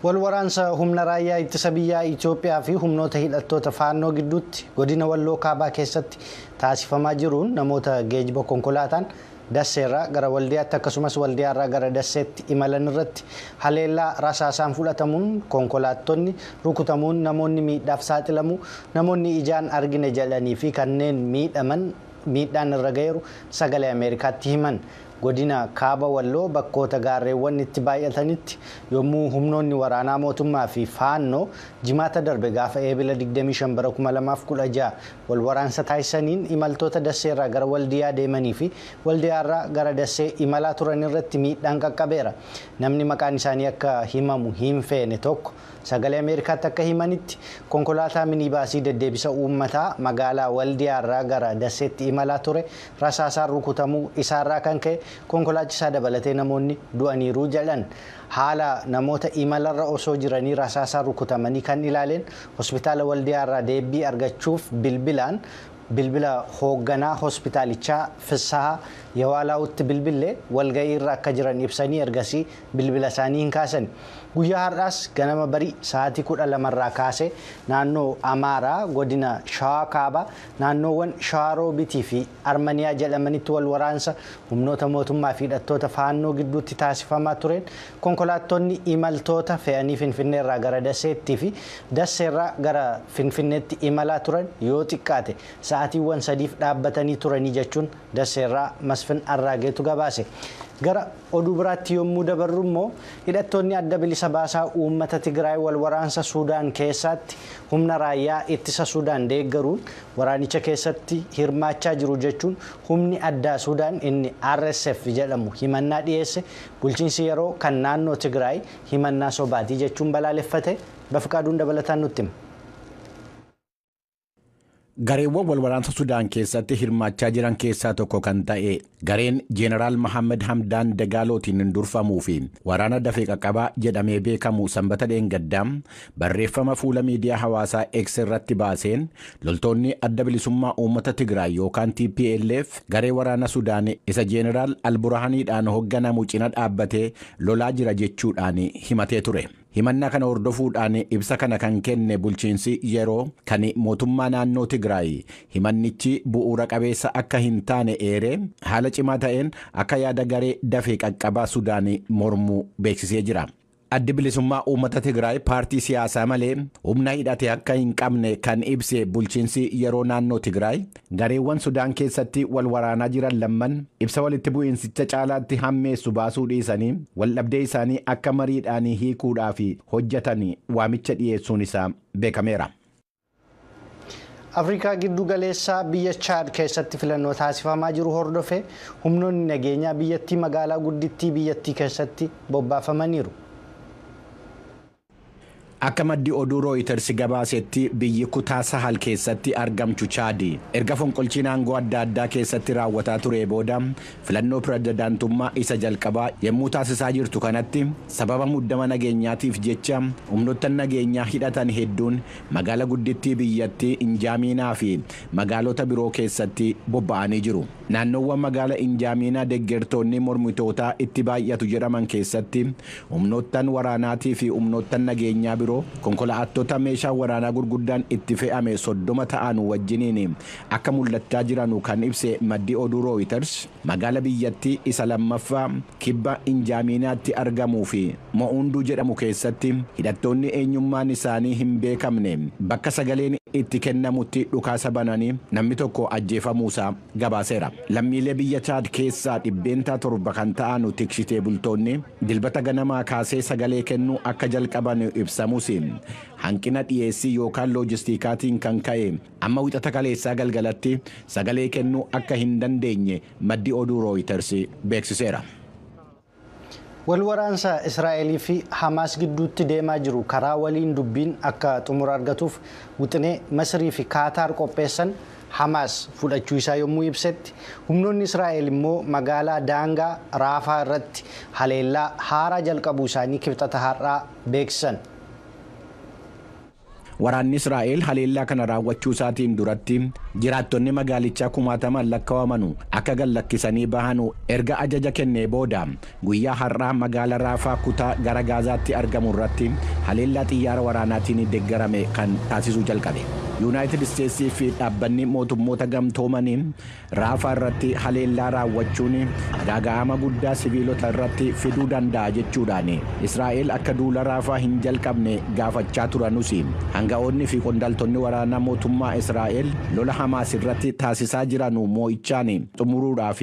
Wal waraansa humna raayyaa ittisa biyyaa Itoophiyaa fi humnoota hidhattoota faannoo gidduutti godina Walloo Kaabaa keessatti taasifamaa jiruun namoota geejjiba konkolaataan Dasseerraa gara Waldiyaatti akkasumas Waldiyaarraa gara Dasseetti imalan irratti haleellaa rasaasaan fudhatamuun konkolaattonni rukutamuun namoonni miidhaaf saaxilamu namoonni ijaan argine jedhanii fi kanneen miidhaman miidhaan irra ga'eeru sagalee Ameerikaatti himan. Godina Kaaba Walloo bakkoota gaarreewwan itti baay'atanitti yommuu humnoonni waraanaa mootummaa fi faannoo jimaata darbe gaafa eebila 25 bara 2016 wal waraansa taasisaniin imaltoota Dasseerraa gara Waldiyaa deemanii fi Waldiyaarraa gara Dassee imalaa turan irratti miidhaan qaqqabeera. Namni maqaan isaanii akka himamu hin feene tokko sagalee Ameerikaatti akka himanitti konkolaataa minibaasii deddeebisa uummataa magaalaa Waldiyaarraa gara Dasseetti imalaa ture rasaasaan rukutamuu isaarraa kan ka'e konkolaachisaa dabalatee namoonni du'aniiru jedhan. Haala namoota imalarra osoo jiranii rasaasaan rukutamanii kan ilaaleen hospitaala Waldiyaarraa deebii argachuuf bilbilaan bilbila hoogganaa hospitaalichaa Fissahaa Yawaalaawutti bilbillee walga'iirra akka jiran ibsanii ergasii bilbila isaanii hin kaasan. Guyyaa har'aas ganama barii sa'aatii 12 irraa kaasee naannoo Amaaraa godina Shawaa Kaabaa naannoowwan Shawaa Roobitii fi Armaniyaa jedhamanitti wal waraansa humnoota mootummaa fi hidhattoota faannoo gidduutti taasifamaa tureen konkolaattonni imaltoota fe'anii Finfinneerraa gara Dasseettii fi Dasseerraa gara Finfinneetti imalaa turan yoo xiqqaate sa'aatiiwwan sadiif dhaabbatanii turanii jechuun Dasseerraa Masfin Arraageetu gabaase. Gara oduu biraatti yommuu dabarru immoo hidhattoonni adda bilisa baasaa uummata Tigraay wal waraansa Suudaan keessatti humna raayyaa ittisa Suudaan deeggaruun waraanicha keessatti hirmaachaa jiru jechuun humni addaa Suudaan inni RSF jedhamu himannaa dhiyeesse bulchiinsi yeroo kan naannoo Tigraay himannaa sobaatii jechuun balaaleffate Bafiqaaduun dabalataan nutti hima. Gareewwan wal waraansa Sudaan keessatti hirmaachaa jiran keessaa tokko kan ta'e gareen Jeenaraal Mahammed Hamdaan Dagaalootiin durfamuu fi waraana dafee qaqqabaa jedhamee beekamu sanbata dheengaddaa barreeffama fuula miidiyaa hawaasaa X irratti baaseen loltoonni adda bilisummaa uummata Tigraay yookaan TPLF garee waraana Sudaan isa Jeenaraal Alburhaaniidhaan hoogganamu cina dhaabbatee lolaa jira jechuudhaan himatee ture. Himannaa kana hordofuudhaan ibsa kana kan kenne bulchiinsi yeroo kan mootummaa naannoo Tigraay himannichi bu'uura qabeessa akka hin taane eeree haala cimaa ta'een akka yaada garee dafee qaqqabaa Sudaan mormuu beeksisee jira. Addi bilisummaa uummata Tigraay paartii siyaasaa malee humna hidhate akka hin qabne kan ibse bulchiinsi yeroo naannoo Tigraay gareewwan Sudaan keessatti wal waraanaa jiran lamman ibsa walitti bu'iinsicha caalaatti hammeessu baasuu dhiisanii waldhabdee isaanii akka mariidhaan hiikuudhaaf hojjetan waamicha dhiyeessuun isaa beekameera. Afrikaa giddu galeessaa biyya Chaad keessatti filannoo taasifamaa jiru hordofee humnoonni nageenyaa biyyattii magaalaa guddittii biyyattii keessatti bobbaafamaniiru. Akka maddi oduu Rooyiters gabaasetti biyyi kutaa Sahal keessatti argamtu Chaadi erga fonqolchiin aangoo adda addaa keessatti raawwataa ture booda filannoo pirezidaantummaa isa jalqabaa yommuu taasisaa jirtu kanatti sababa muddama nageenyaatiif jecha humnoota nageenyaa hidhatan hedduun magaala guddittii biyyattii Injaamiinaa fi magaalota biroo keessatti bobba'anii jiru. Naannoowwan magaala Injaamiinaa deeggartoonni mormitootaa itti baay'atu jedhaman keessatti humnoottan waraanaatii fi humnoottan nageenyaa biroo konkolaattota meeshaa waraanaa gurguddaan itti fe'ame 30 ta'an wajjiniin akka mul'achaa jiranu kan ibse maddi oduu Rooyiters magaala biyyattii isa lammaffaa kibba Injaamiinaatti argamuu fi Mo'unduu jedhamu keessatti hidhattoonni eenyummaan isaanii hin beekamne bakka sagaleen itti kennamutti dhukaasa bananii namni tokko ajjeefamuusaa gabaaseera. Lammiilee biyya Chaad keessaa 7% kan ta'an tiksitee bultoonni dilbata ganamaa kaasee sagalee kennuu akka jalqaban ibsamus hanqina dhiyeessii yookaan loojistiikaatiin kan ka'e amma wixata kaleessaa galgalatti sagalee kennuu akka hin dandeenye maddi oduu Rooyiters beeksiseera. Wal waraansa Israa'elii fi Hamaas gidduutti deemaa jiru karaa waliin dubbiin akka xumura argatuuf wixinee Masrii fi Kaataar qopheessan Hamaas fudhachuu isaa yommuu ibsetti humnoonni Israa'el immoo magaalaa daangaa Raafaa irratti haleellaa haaraa jalqabuu isaanii kibxata har'aa beeksisan. Waraanni Israa'el haleellaa kana raawwachuu isaatiin duratti jiraattonni magaalichaa kumaatamaan lakkaawamanu akka gallakkisanii bahanu erga ajaja kennee booda guyyaa har'aa magaala Raafaa kutaa gara Gaazaatti argamu irratti haleellaa xiyyaara waraanaatiin deeggarame kan taasisuu jalqabe. Yuunaayitid Isteetsii fi dhaabbanni mootummoota gamtoomanii Raafaa irratti haleellaa raawwachuun gaaga'ama guddaa sibiilota irratti fiduu danda'a jechuudhaan Israa'el akka duula Raafaa hin jalqabne gaafachaa turanus hanga'oonni fi qondaaltonni waraanaa mootummaa Israa'el lola Hamaas irratti taasisaa jiran moo'ichaan xumuruudhaaf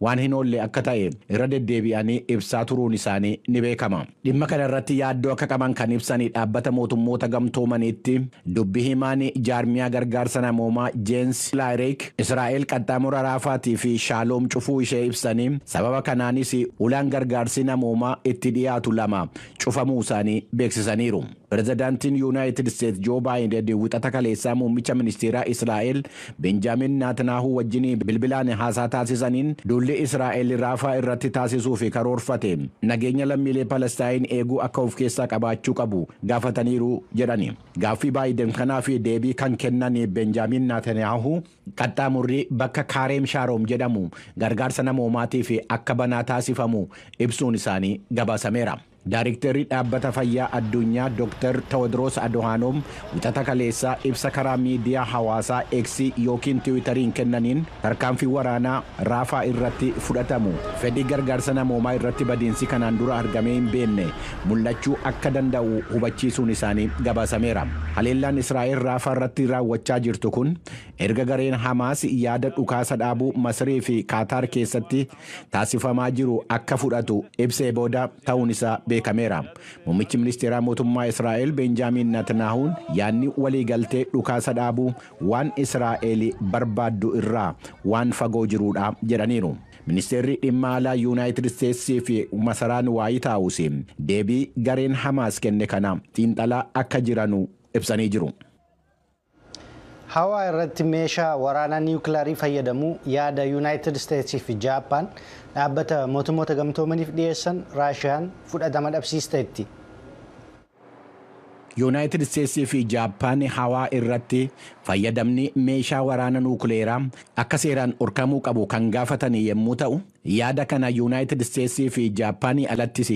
waan hin oolle akka ta'e irra deddeebi'anii ibsaa turuun isaanii ni beekama. Dhimma kana irratti yaaddoo akka qaban kan ibsan dhaabbata mootummoota gamtoomaniitti dubbi himaan jaarmiyaa gargaarsa namoomaa Jeensi Laayireek Israa'el qaxxaamura Raafaatii fi Shaaloom cufuu ishee ibsanii sababa kanaanis ulaan gargaarsi namoomaa itti dhiyaatu lama cufamuu isaanii beeksisaniiru. Pirezidaantiin Yuunaayitid Isteetsi Joo Baayiden wixata kaleessaa muummicha ministeeraa Israa'el Benjaamin Naatanaahuu wajjin bilbilaan haasaa taasisaniin duulli Israa'el Raafaa irratti taasisuuf karoorfate nageenya lammiilee Palestaayin eeguu akka of keessaa qabaachuu qabu gaafataniiru jedhani. Gaaffii Baayiden kanaaf deebii kan kennan Benjaamin Naatanaahuu qaxxaamurri bakka Kaareem Shaaroom jedhamu gargaarsa namoomaatiif akka banaa taasifamu ibsuun isaanii gabaasameera. Daariktarri dhaabbata fayyaa addunyaa Dr. Tewodiroos Adhanom wixata kaleessaa ibsa karaa miidiyaa hawaasaa X yookiin Tiwiitariin kennaniin tarkaanfii waraanaa Raafaa irratti fudhatamu fedhii gargaarsa namoomaa irratti badiinsi kanaan dura argamee hin beekne mul'achuu akka danda'u hubachiisuun isaanii gabaasameera. Haleellaan Israa'el Raafaa irratti raawwachaa jirtu kun erga gareen Hamaas yaada dhukaasa dhaabuu Masrii fi Kaataar keessatti taasifamaa jiru akka fudhatu ibsee booda ta'uun isaa beekameera. Muummichi ministeeraa mootummaa Israa'el Benjaamin Netanyahuun yaadni waliigaltee dhukaasa dhaabuu waan Israa'el barbaaddu irraa waan fagoo jiruudha jedhaniiru. Ministeerri dhimma alaa Yuunaayitid Isteetsii fi masaraan Waayit Haawus deebii gareen Hamaas kenne kana xiinxalaa akka jiranu ibsanii jiru. Hawaa irratti meeshaa waraanaa niwukilaarii fayyadamuu yaada Yuunaayitid Isteetsii fi Jaappaan dhaabbata mootummoota gamtoomaniif dhiyeessan Raashiyaan fudhatama dhabsiisteetti. Yuunaayitid Isteetsii fi Jaappaan hawaa irratti fayyadamni meeshaa waraana nuukileeraa akka seeraan dhorkamuu qabu kan gaafatan yommuu ta'u, yaada kana Yuunaayitid Isteetsii fi Jaappaanii alattis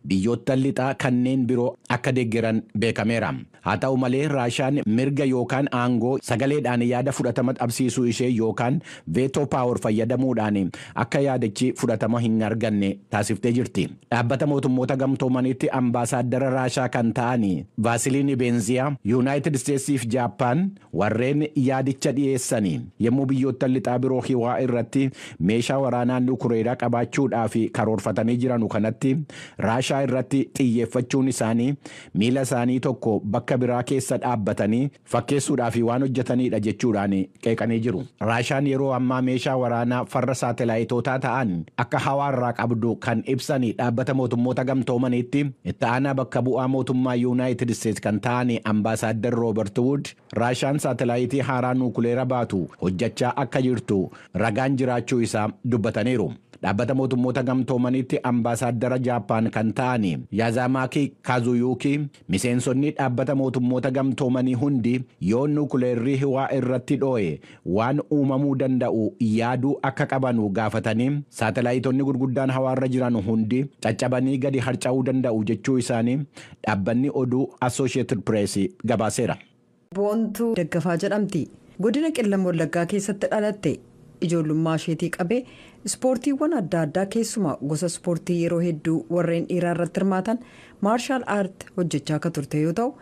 biyyoota lixaa kanneen biroo akka deeggaran beekameera. Haa ta'u malee Raashaan mirga yookaan aangoo sagaleedhaan yaada fudhatama dhabsiisuu ishee yookaan veto power fayyadamuudhaan akka yaadichi fudhatama hin arganne taasiftee jirti. Dhaabbata mootummoota gamtoomaniitti ambaasaaddara Raashaa kan ta'an Vaasiliin Beenziyaa Yuunaayitid Isteetsii fi Jaappaan warreen yaadicha dhiyeessanii yommuu biyyoota lixaa biroo hawaa irratti meeshaa waraanaa nuukileeraa qabaachuudhaaf karoorfatanii jiranu kanatti Raashaa irratti xiyyeeffachuun isaanii miila isaanii tokko bakka biraa keessa dhaabbatanii fakkeessuudhaaf waan hojjetanidha jechuudhaan qeeqanii jiru. Raashaan yeroo ammaa meeshaa waraanaa farra saatelaayitootaa ta'an akka hawaarraa qabdu kan ibsan dhaabbata mootummoota gamtoomaniitti itti aanaa bakka bu'aa mootummaa Yuunaayitid Isteets kan ta'an ambaasaaddar Roobert Wood Raashaan saatalaayitii haaraa nuukileera baatu hojjechaa akka jirtu ragaan jiraachuu isaa dubbataniiru. Dhaabbata mootummoota gamtoomaniitti ambaasaaddara Jaappaan kan ta'an Yaazamaaki Kaazuyuuki miseensonni dhaabbata mootummoota gamtoomanii hundi yoo nuukileerri hawaa irratti dhoo'e waan uumamuu danda'u yaaduu akka qabanu gaafatanii saatalaayitonni gurguddaan hawaarra jiran hundi caccabanii gadi harca'uu danda'u jechuu isaanii dhaabbanni oduu Associated Press gabaaseera. Boontuu Daggafaa jedhamti. Godina Qellam Wallaggaa keessatti dhalatte. Ijoollummaa isheetii qabee ispoortiiwwan adda addaa keessumaa gosa ispoortii yeroo hedduu warreen dhiiraa irratti hirmaatan martial art hojjechaa akka turte yoo ta'u,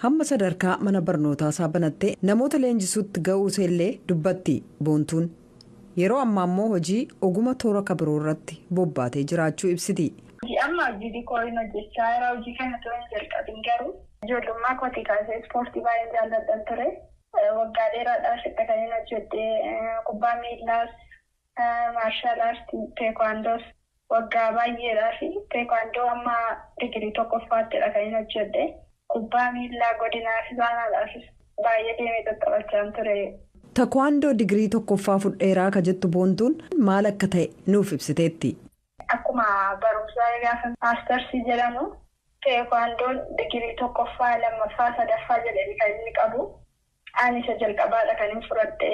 hamma sadarkaa mana barnootaa isaa banattee namoota leenjisuutti ga'uu illee dubbatti Boontuun. Yeroo ammaa immoo hojii oguma toora kabiroo irratti bobbaatee jiraachuu ibsiti. Amma hojii diikooriin hojjechaa jira. Hojii kana ture hin jalqabin garuu ijoollummaa kootii kaasee ispoortii baay'een jaalladhan ture. Waggaa dheeraadhaaf kan inni hojjedhee kubbaa miillaas, martial artii, teekwaandoos waggaa baay'eedhaaf teekwaandoo amma digirii tokkoffaattidha kan inni hojjedhe. Kubbaa miillaa godinaa fi baanaadhaafis baay'ee deemee taphachaa ture. Teekwaandoo digirii tokkoffaa fudheeraa ka jettu Boontuun maal akka ta'e nuuf ibsiteetti. Akkuma barumsaa gaafa maastarsii jedhamu Teekwaandoon digirii tokkoffaa, lammaffaa, sadaffaa jedhanii kan inni qabu. Ani isa jalqabaadha kan hin fudhadhe.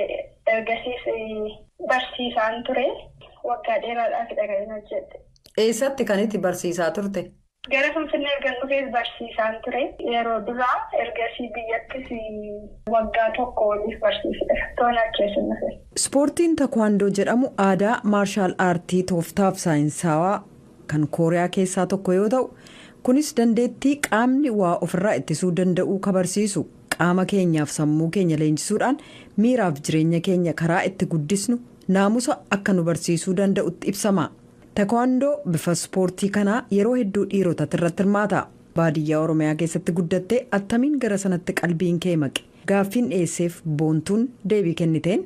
Ergasiis barsiisaan ture. Waggaa dheeraadhaafidha kan hin hojjedhe. Eessatti kan itti barsiisaa turte? Gara Finfinnee erga dhufees barsiisaan ture. Yeroo duraa ergasii biyyattis waggaa tokko waliif barsiisedha. Tola keessa dhufe. Ispoortiin takwaandoo jedhamu aadaa maarshaal aartii tooftaaf saayinsaawaa kan Kooriyaa keessaa tokko yoo ta'u, kunis dandeettii qaamni waa ofirraa ittisuu danda'uu kabarsiisu, qaama keenyaaf sammuu keenya leenjisuudhaan miiraaf jireenya keenya karaa itti guddisnu naamusa akka nu barsiisuu danda'utti ibsama. Takwaandoo bifa ispoortii kanaa yeroo hedduu dhiirotatti irratti hirmaata. Baadiyyaa Oromiyaa keessatti guddattee attamiin gara sanatti qalbiin kee maqe? Gaaffiin dhiyeesseef Boontuun deebii kenniteen.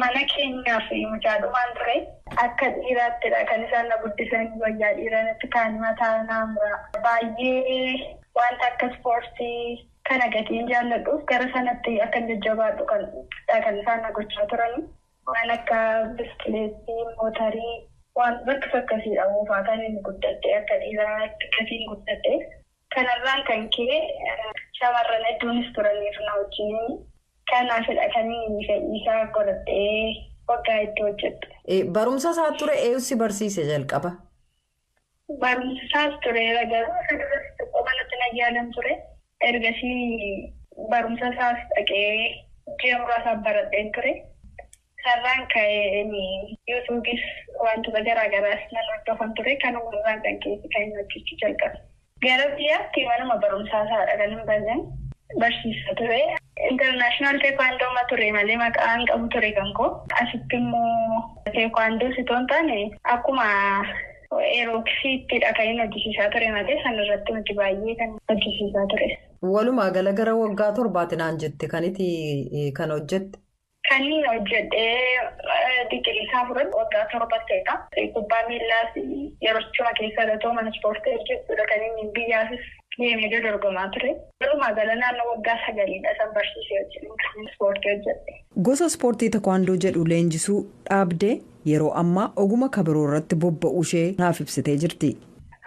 Mana keenyaaf mucaadhumaan ture. Akka dhiiraattidha kan isaan na guddisan, wayyaa dhiiraa natti kaan mataa naamura. Baay'ee wanta akka ispoortii kana gatiin jaalladhuuf gara sanatti akka jajjabaadhu kan isaan na gochaa turani. Waan akka biskileetii, mootarii, waan bakka akkasiidha oofaa kan inni guddadhe, akka dhiiraatti gatiin guddadhe. Kanarraan kan ka'e shamarran hedduunis turaniiru na wajjin. Kanaafidha kan inni fedhiisaa godhadhee waggaa hedduu hojjedhu. Barumsa isaa ture eessi barsiise jalqaba? Barumsa isaas tureera, garuu isa duratti xiqqoo manatti na yaalan ture. Ergasii barumsa isaas dhaqee ji'a muraasaaf baradheen ture. Sarraan ka'ee yuutuubis wantoota garaagaraas nan hordofan ture. Kanumarraan kan ka'e kan inni hojjechuu jalqabe. Gara biyyaatti manuma barumsaa isaadha kan hin banne barsiisa ture. International teekwaandoo ma ture malee maqaan qabu ture kan koo. Asitti immoo teekwaandoo sitoo hin taane akkuma eerooksiittidha kan inni hojjisiisaa ture malee sanarratti miti baay'ee kan hojjisiisaa ture. Walumaa gala gara waggaa 7 naan jette kan itti kan hojjette. Kan inni hojjedhee digirii isaa fudhatu waggaa 7 ta'edha. Kubbaa miillaas yeroo keessa ta'u mana ispoortii hojjechuudha kan inni biyyaafis deemee dorgomaa ture. Walumaa gala naannoo waggaa 9dha san barsiisee hojjetu ispoortii hojjedhe. Gosa ispoortii takwaandoo jedhu leenjisuu dhaabdee yeroo ammaa oguma kabiroo irratti bobba'uu ishee naaf ibsitee jirti.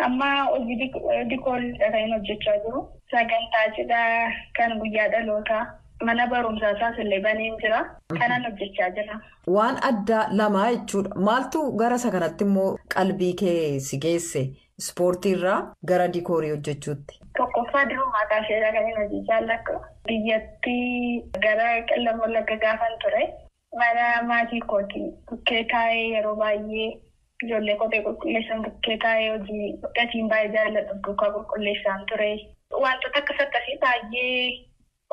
Amma hojii diikooriidha kan inni hojjechaa jiru. Sagantaa cidhaa kan guyyaa dhalootaa. Mana barumsaa isaas illee baneen jira. Kanan hojjechaa jira. Waan addaa lamaa jechuudha. Maaltu gara isa kanatti immoo qalbii kee si geesse ispoortii irraa gara diikoorii hojjechuutti? Tokkoffaa durumaa kaaseedha kan inni hojii jaalladhu. Biyyatti gara Qellam Wallagga gaafan ture. Mana maatii kooti bukkee taa'ee yeroo baay'ee ijoollee kophee qulqulleessan bukkee taa'ee hojii gatiin baay'ee jaalladhu duukaa qulqulleessaan ture. Wantoota akkas akkasii baay'ee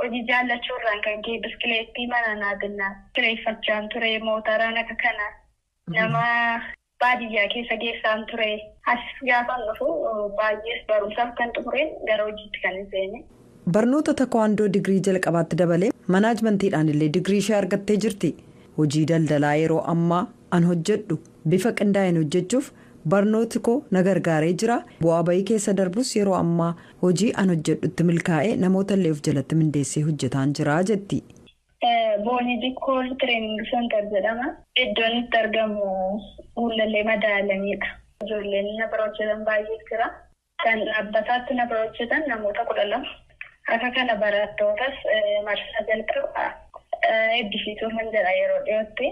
hojii jaallachuu irraan kan ka'e biskileettii mana naa binnaa kireeffachaan ture, mootaraan akka kana nama baadiyyaa keessa geessaan ture. As gaafan dhufu baay'ees barumsaaf kan xumureen gara hojiitti kan hin seene. Barnoota takwaandoo digirii jalqabaatti dabalee manaajmentiidhaan illee digirii ishee argattee jirti. Hojii daldalaa yeroo ammaa an hojjedhu bifa qindaa'een hojjechuuf barnooti koo na gargaaree jira. Bu'aa bayii keessa darbus yeroo ammaa hojii an hojjedhutti milkaa'ee namoota illee of jalatti mindeessee hojjetaan jira jetti. Boonii Decor Training Center jedhama. Iddoon itti argamu Guullallee Madaalaniidha. Ijoolleen na bira hojjetan baay'ee jira. Kan dhaabbataatti na bira hojjetan namoota 12. Akka kana barattootas marsaa jalqabaa eebbisiisuuf kan jedha yeroo dhiyootti.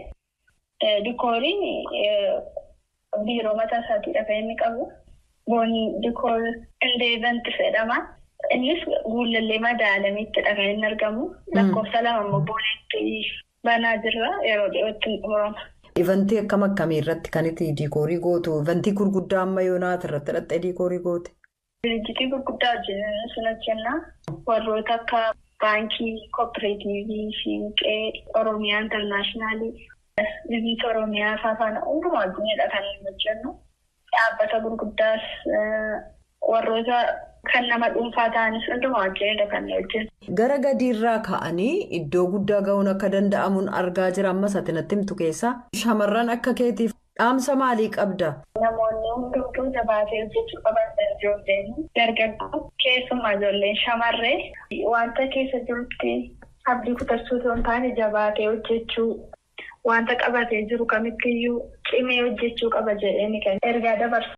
Dikooriin biiroo mataa isaatiidha kan inni qabu. Boonii Decor and Events jedhama. Innis Guullallee Madaalamiittidha kan inni argamu. Lakkoofsa 2 immoo Booleetti banaa jirra, yeroo dhiyootti hin xumurama. Ivantii akkam akkamii irratti kan itti diikoorii gootu? Ivantii gurguddaa amma yoonaat irratti hidhattee diikoorii goote? Dirijjitii gurguddaa wajjin sun hojjenna. Warroota akka baankii, kooperaatiivii, Siinqee, Oromiyaa Intarnaashinaalii, Visit Oromiyaa fa'aa faana hundumaa wajjinidha kan hojjennu. Dhaabbata gurguddaas, warroota kan nama dhuunfaa ta'anis hundumaa wajjinidha kan hojjennu. Gara gadiirraa ka'anii iddoo guddaa ga'uun akka danda'amuun argaa jira. Ammas ati natti himtu keessaa. Shamarran akka keetiif dhaamsa maalii qabda? Namoonni hundumtuu jabaatee hojjechuu qaban, ijoolleen dargaggoo, keessumaa ijoolleen shamarree, wanta keessa jirutti abdii kutachuu osoo hin taane jabaatee hojjechuu, wanta qabatee jiru kamittiyyuu cimee hojjechuu qaba jedheen kan ergaa dabarsa.